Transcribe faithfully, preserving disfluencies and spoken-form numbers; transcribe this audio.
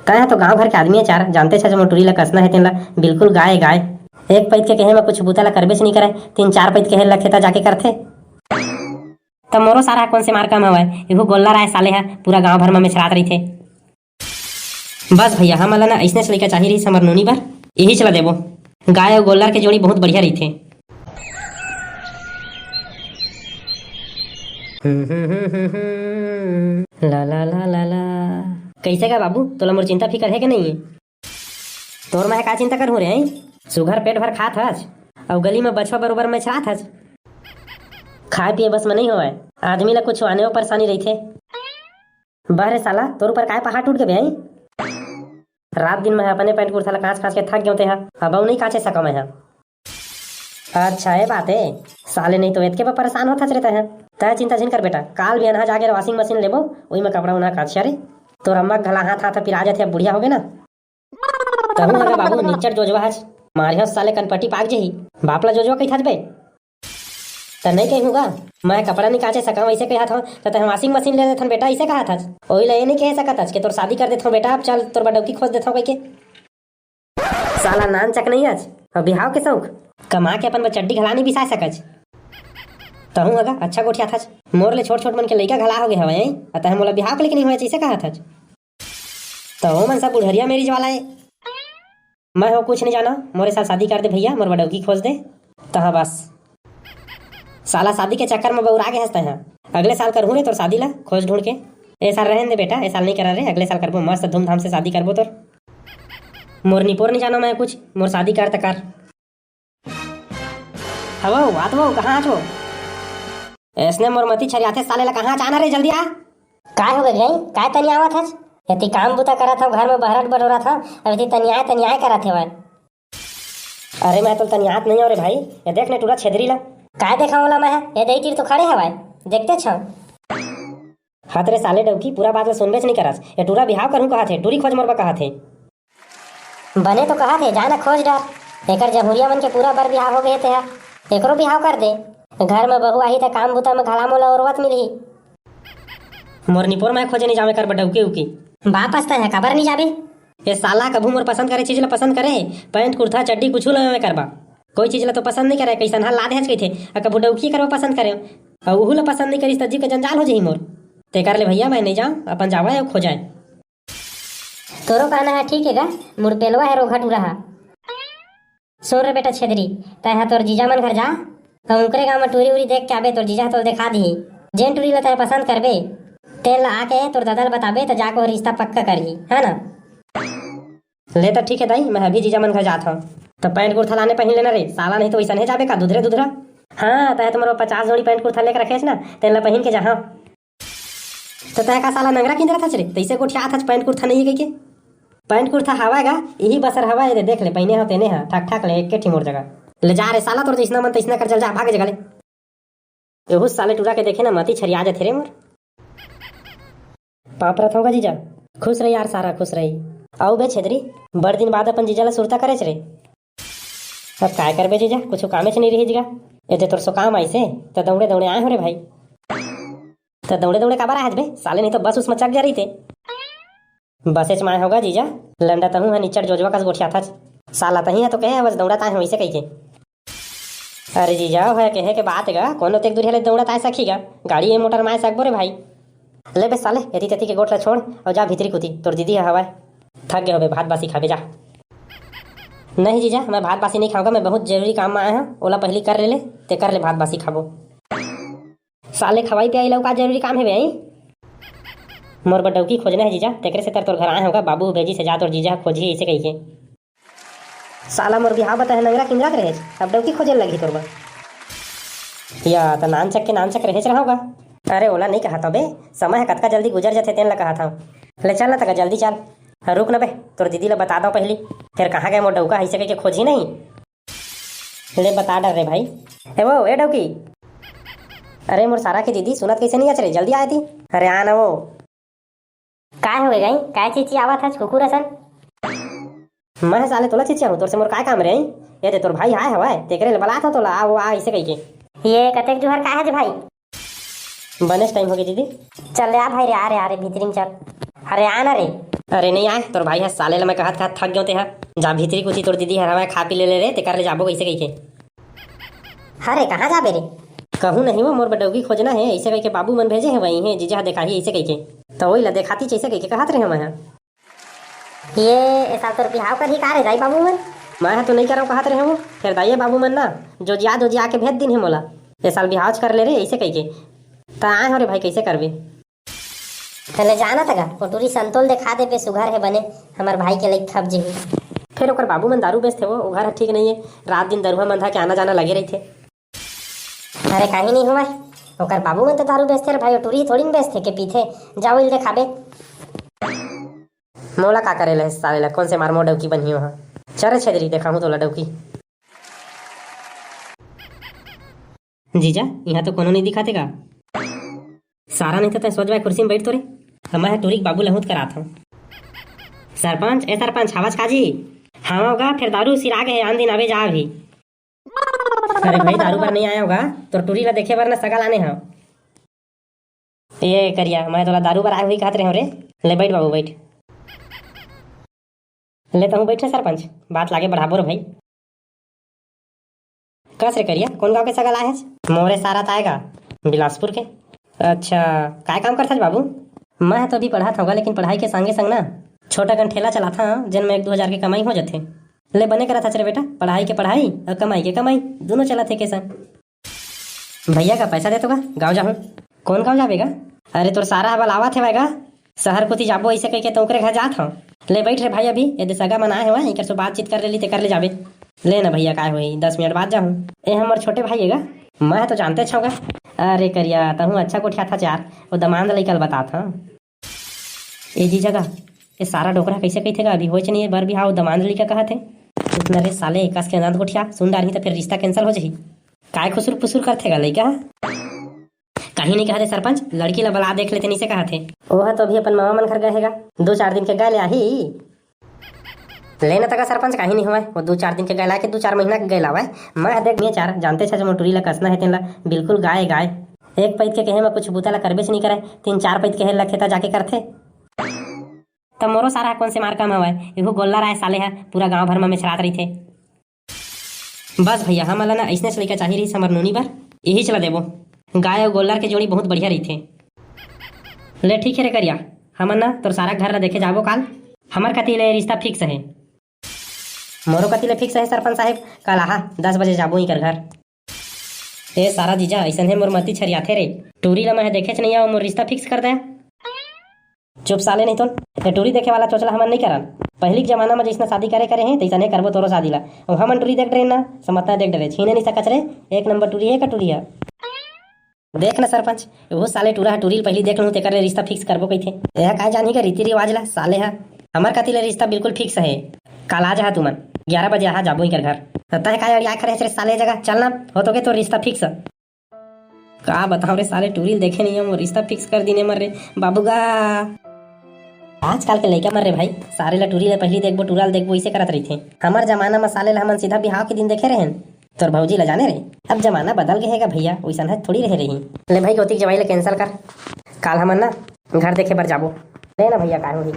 तैं ह तो गांव घर के आदमी हे चार, जानते छस मोर टूरी ला कसना हे तेन ला, बिल्कुल गाय गाय। एक पइत के कहे म कुछ बूता ला करबेच नइ करय, तीन चार पइत कहे लगथे त जाके करथे। त मोरो सारा कोन से मार कम हवय, एहू गोल्लर आय साले ह, पूरा गांव भर म मेछरात रहिथे। बस भैया, हमन ला ना अइसनेच लइका चाही रहिस हमर नोनी बर, इहीच ला देबो। गाय अउ गोल्लर के जोड़ी बहुत बढ़िया रहिथे। ला ला ला ला ला। कइसे गा बाबू, तोला मोर चिंता फिकर हे के नइये? तोर मैं का चिंता करहूं रे, हैं? सुघर पेट भर खात हस, अउ गली में बछवा बरोबर मेछरात हस। खाए पिए बस में नइ होवय, आदमी ला कुछ आने परेशानी रहिथे। बह रे साला, तोर ऊपर काय पहाड़ टूट गे बे, हैं? रात दिन मैं अपने पैंट कुर्ता ला कांच कांच के थक गेंव, तेहा अब अउ नइ कांचे सका मैं हा। अच्छा, ए बात ए। साले, नहीं तो एतके बर परेशान होथस रे तैं। तैं चिंता झिन कर बेटा, काल भी अनहा जाके washing machine लेबो, ओई में कपड़ा उनहा कांचिया रे। तोर अम्मा के घला हाथ हाथ पिरा जाथे, अब बुढ़िया होगे ना। तहूं हगा बाबू निच्चट जोजवा हस, मारिहस साले कनपटी पाक जही। बाप ला जोजवा कहिथस बे? त नहीं कहूं गा, मैं कपड़ा नहीं कांचे सका, वैसे कहत हंव, त तैं washing machine ले देथन बेटा, ऐसे कहत हस। ओही ला ये नहीं कह सकत हस कि तोर शादी कर देथंव बेटा, अब चल तोर बर डौकी खोज देथंव कहिके। साला नानचक नहीं अच, अउ बिहाव के शौक, कमा के अपन बर चड्डी घला नहीं बिसा सकच। तहूं हगा अच्छा गोठियाथच, मोर ले छोट छोट मन के लइका घला होगे हवय, अतः मोला बिहाव के लेके नहीं होय, जइसे कहत हच। त ओ मन सब बुढ़रिया मेरिज वाला ए। मैं हो कुछ नहीं जाना, मोरे साथ शादी कर दे भैया, मोर बर डौकी खोज दे। तहां बस। साला शादी के चक्कर में बउरा गे हस तैं हा। अगले साल करहूं रे तोर शादी ला, खोज ढूंढ के। ए साल रहन दे बेटा, ए साल नहीं करा रे, अगले साल करबो, मस्त धूमधाम से शादी करबो तोर। मोर निपोर नहीं जानो मैं कुछ, मोर शादी कर त कर। हवो, आत वो, कहां आच वो? ऐसने मोर मती छरियाथे साले ला, कहां आच, आना रे, जल्दी आ। काय हो गे गई? काय तनियावत हच? एती काम बूता करत हव, घर में बहरट बटोरत हव, अब एती तनियाए तनियाए करत हवय। अरे मैं तो तनियात नहीं हंव रे भाई, ये देख ने टूरा छेदरी ला। काय देखा ओला मैं? ये दई तीर तो खड़े हवय, देखते छव। हत रे साले डौकी, पूरा बात ला सुनबेच नहीं करस। ये टूरा बिहाव करहूं कहत हे, टूरी खोज मोर बर कहत हे। बने तो कहत हे, जा ना खोज डार। एकर जहुरिया मन के पूरा बर बिहाव हो गए तेहा। एकरो बिहाव कर दे। घर में बहू आही त काम बूता में घला मोला औरवत मिलही। मोर निपोर मैं खोजे नहीं जावे कर बर डौकी उकी। बाप अस तैं हा काबर नहीं जाबे? ए साला कभू मोर पसंद करे चीज ला पसंद करे, पैंट कुर्ता चड्डी कुछू ला मैं करबा। कोई चीज ला तो पसंद नहीं करे, कइसन हल ला देहच कहिथे, अ कभू डौकी करबा पसंद करे। अउ उहू ला पसंद नहीं करिस त जीव के जंजाल हो जही मोर। तेकर ले भैया मैं नहीं जांव, अपन जावय अउ खोजय। तोरो कहना हे ठीक हे गा, मुरपेलवा हे रोघा टूरा हा। सुन रे बेटा छेदरी, तैं हा तोर जीजा मन घर जा, अउ उंकरे गांव में टूरी उरी देख के आबे, तोर जीजा हा तोला देखा दिही। जेन टूरी ला तैं पसंद करबे, तेन ला आके तोर ददा ला बताबे, त जाके ओ रिश्ता पक्का करही, है ना? ले त ठीक हे दाई, मैं अभी जीजा मन घर जात हंव। त पैंट कुर्ता लाने पहिन लेना रे, साला नहीं तो वैसन हे जाबे का, दुधरे दुधरा। हां, तैं तो मोर पचास जोड़ी पैंट कुर्ता लेके रखेस ना, तेन ला पहिन के जाहां। त तैं का साला नंगरा किंदरत हच रे, तइसे गोठियात हच पैंट कुर्ता नहीं हे कहिके। पैंट कुर्ता हवय गा, इही बसर हवय, एदे देख ले, पहिने हंव तेने हा, ठाक ठाक ले, एके ठी मोर जगह। ले जा रे साला, तोर जइसना मन तइसना कर चल जा, भाग जगह ले। एहू साले टूरा के देखे ना मती छरिया जाथे रे मोर। पांव परत हंव गा जीजा। खुश रही यार सारा, खुश रही। अउ बे छेदरी, बड़ दिन बाद अपन जीजा ला सुरता करेच रे। अब काय करबे जीजा, कुछु कामेच नइ रिहिस गा। एदे तोर सो काम आइसे, त दौड़े दौड़े आए हंव रे भाई। त दौड़े दौड़े काबर आए हच बे? साले नहीं तो बस उस म चघ जा रहिते। बसेच म आए हंव गा जीजा, लंडा तहूं ह निच्चट जोजवा कस गोठियाथच। साला तहीं ह तो कहे हवस दौड़त आए हंव अइसे कहिके। अरे जीजा, ओह कहे के बात गा, कोनो तेक दुरिहा ले दौड़त आए सकही गा, गाड़ी ए मोटर म आए सकबो रे भाई। ले बे साले, एती तेती के गोठ ल छोड़ अउ जा भीतरी कुती, तोर दीदी ह हवय। थक गे होबे, भात बासी खाबे जा। नहीं जीजा, मैं भात बासी नहीं खाऊंगा, मैं बहुत जरूरी काम में आया हूँ, ओला पहली कर ले ले, ते कर ले भात बासी खाबो। साले खवाई पियाई लऊ का जरूरी काम हे बे? मोर बर डौकी खोजना हे जीजा, तेकरे से तर तोर घर आए होगा, बाबू भेजी से जा तोर जीजा खोजी ऐसे कही के। साला मोर बिहाव बताए नंगरा किंदरा के रहेच, अब डौकी खोजे लगही तोर बर। या त नानचक के नानचक रहेच रहा होगा। अरे ओला नहीं कहा था बे, समय है कतका जल्दी गुजर जाथे तेन ला कहा था। ले चल ना तका जल्दी चल। हाँ, रुक ना बे, तोर दीदी ला बता दो पहली। फिर कहाँ गए मोर डौका, ऐसे कह के खोजी नहीं। ले बता डर रे भाई। ए वो, ए डौकी। अरे मोर सारा के दीदी, सुनत कैसे नहीं अच रे, जल्दी आए थी। अरे आ ना वो। काय होगे गई? काय चिचियावत हस कुकुर असन? मैं साले तोला चिचियाहूँ, तोर से मोर काय काम रे? ये दे तोर भाई आए हवय, तेकरे ले बलात हूँ तोला, आ वो आ इसे कही के। ये कतेक जुहर काय हस भाई? बनेच टाइम होगे दीदी। चल रे आ भाई रे, आ रे, आ रे, भीतरी में चल। अरे आ ना रे। अरे नहीं आय, तोर भाई ह साले ल मैं कहत कहत थक गेंव, ते ह जा भीतरी कुती, तोर दीदी हर हवय, खा पी ले ले रे, तेकर ले जाबो कइसे कहिके। अरे कहाँ जाबे रे? कहूँ नहीं वो, मोर बर डौकी खोजना हे, अइसे कहिके बाबू मन भेजे हे, वही हे जीजा ह देखाही अइसे कहिके। त वही ला देखाती जइसे कहिके कहत रहे मैं ह। ये ए साल तोर बिहाव करही का रे दाई बाबू मन? मैं ह तो नहीं करव कहत रहे हूँ, फेर दाई बाबू मन ना जोजिया जोजिया के भेज दिन हे मोला, ए साल बिहाव कर ले रे अइसे कहिके। त आए हो रे भाई, कइसे करबे? तले जाना तगा, ओ टूरी संतोल देखा देबे, सुघर हे बने, हमर भाई के लइक खप जेही। फेर ओकर बाबू मन दारू बेचथे वो, ओ घर ह ठीक नहीं हे, रात दिन दरुहा मंधा के आना जाना लगे रहिथे। अरे काहीं नहीं होवय, ओकर बाबू मन तो दारू बेचथे रे भाई, ओ टूरी थोड़ी न बेचथे के पीथे, जाओ इल देखाबे। मोला का करे ले साले ला, कोन से मार मोर डौकी बनही ओहा। चल रे छेदरी, देखाहूँ तोला डौकी। जीजा, इहाँ तो कोनो नहीं दिखाते का? सारा नहीं तो तै सोच भाई कुर्सी में बैठ तो रे। हम है टूरी के बाबू लहूत करात हूँ। सरपंच, ए सरपंच, हवस का जी? हाँ होगा, फिर दारू सिरा गए, आन दिन आवे जा भी। अरे भाई, दारू बर नहीं आया होगा, तोर टूरी ला देखे बर ना सगा लाने हाँ। ए करिया, मैं तोला दारू बर आए हुई कहत रहे हूँ रे। ले बैठ बाबू, बैठ। ले तहूँ बैठ ना सरपंच, बात लागे बढ़ाबो रे भाई। कस रे करिया, कोन गांव के सगा लाए हस? मोरे सारा ताएगा बिलासपुर के। अच्छा, काय काम करथस बाबू? मैं तो अभी पढ़त हवं, लेकिन पढ़ाई के संगे संग ना छोटा कन ठेला चलाथंव, जेन में एक दो हजार के कमाई हो जाथे। ले बने करत हस रे बेटा, पढ़ाई के पढ़ाई और कमाई के कमाई, दोनों चलत हे के संग। भैया का पैसा दे तो का गाँव जाहूँ। कौन गाँव जाबे गा? अरे तोर सारा हवा लावत हेवय गा, शहर कोती जाबो अइसे कहिके तो ओकरे घर जात हव। ले बैठ रे भाई, अभी यदि सगा मन आए हेवय, इकर से बातचीत कर लेली, तेकर ले जाबे। ले ना भैया, काय होही, दस मिनट बाद जाहूँ। ए हमर छोटे भाई हे गा, मैं तो जानते छव गा। अरे करिया, तहूँ अच्छा गोठियाथस यार, वो दमांद लइका ल बतात हव। ए जीजा गा, ए सारा डोकरा कइसे कहिथे गा, अभी होइच नहीं हे बर बिहाव, दमांद लइका कहत हे। चुप न रे साले, कस के नंद गोठिया, सुन डारही त फिर रिश्ता cancel हो जाही। काय खुसुर फुसुर करथे गा लइका ह? काहीं नहीं कहत हे सरपंच, लड़की ला बला देख लेते, नहीं से कहत हे। ओह तो अभी अपन मामा मन घर गए हे गा, दो चार दिन के गए ले आही। ले न तका सरपंच, काहीं नहीं होवय, वो दो चार दिन के गए ला के दो चार महीना के गए लावय। मैं देख, मैं चार जानते छे, जो मोर टूरी ला कसना हे तेन ला बिल्कुल गाय गाय। एक पैत के कहे में कुछ बूता ला करबेच नहीं करे, तीन चार पैत कहे ला खेता जाके करथे। त मोरो सारा कोन से मार कम हवय, एहू गोल्लर आय साले ह, पूरा गांव भर म मेछरात रहिथे। बस भैया, हमन ला ना अइसनेच लइका चाही रहिस हमर नोनी बर, इहीच ला देबो। गाय अउ गोल्लर के जोड़ी बहुत बढ़िया रहिथे। ले ठीक हे रे करिया, हमन ना तोर सारा घर ला देखे जाबो काल। हमर कति ले रिश्ता fix हे। मोरो कति ले fix हे सरपंच साहेब, काल आहा, दस बजे जाबो इकर घर। ए सारा जीजा, अइसन हे मोर मती छरियाथे रे। टूरी ला मैं देखेच नइ आव, मोर रिश्ता fix कर दे। चुप साले, नहीं तो ए टूरी देखे वाला चोचला हमन नहीं करन। पहिली के जमाना में जइसना शादी करे करे हे, तइसने करबो तोरो शादी ला। अउ हमन टूरी देख डरे ना, समझता देख डरे, छीने नहीं सकच रे। एक नंबर टूरी हे का टूरी हे। देख ना सरपंच, वो साले टूरा ह टूरी ल पहिली देख लूँ, तेकर ले रिश्ता fix करबो कहिथे। ए काय जानही का रीति रिवाज ला साले ह। हमर कति ले रिश्ता बिल्कुल fix हे। काल आ जाहा तुमन, ग्यारह बजे आहा, जाबो इकर घर। तय काय अड़िया खड़े हस रे साले जगह, चल ना, हो तो के तोर रिश्ता fix। का बताओ रे साले, टूरी ल देखे नहीं हम, रिश्ता fix कर दीने मर रे बाबू गा। आजकल के लइका मर रे भाई, सारे ला टूरी ला पहिली देखबो, टूरा ला देखबो, इसे करत रहिथे। हमर जमाना म साले ला हमन सीधा बिहाव के दिन देखे रहेन। तोर भौजी ला जाने रे, अब जमाना बदल गए हे गा भैया, वइसन ह थोड़ी रहे रही। ले भाई, गोतिक जवाई ला cancel कर, काल हमन ना घर देखे बर जाबो। ले ना भैया, काय होही।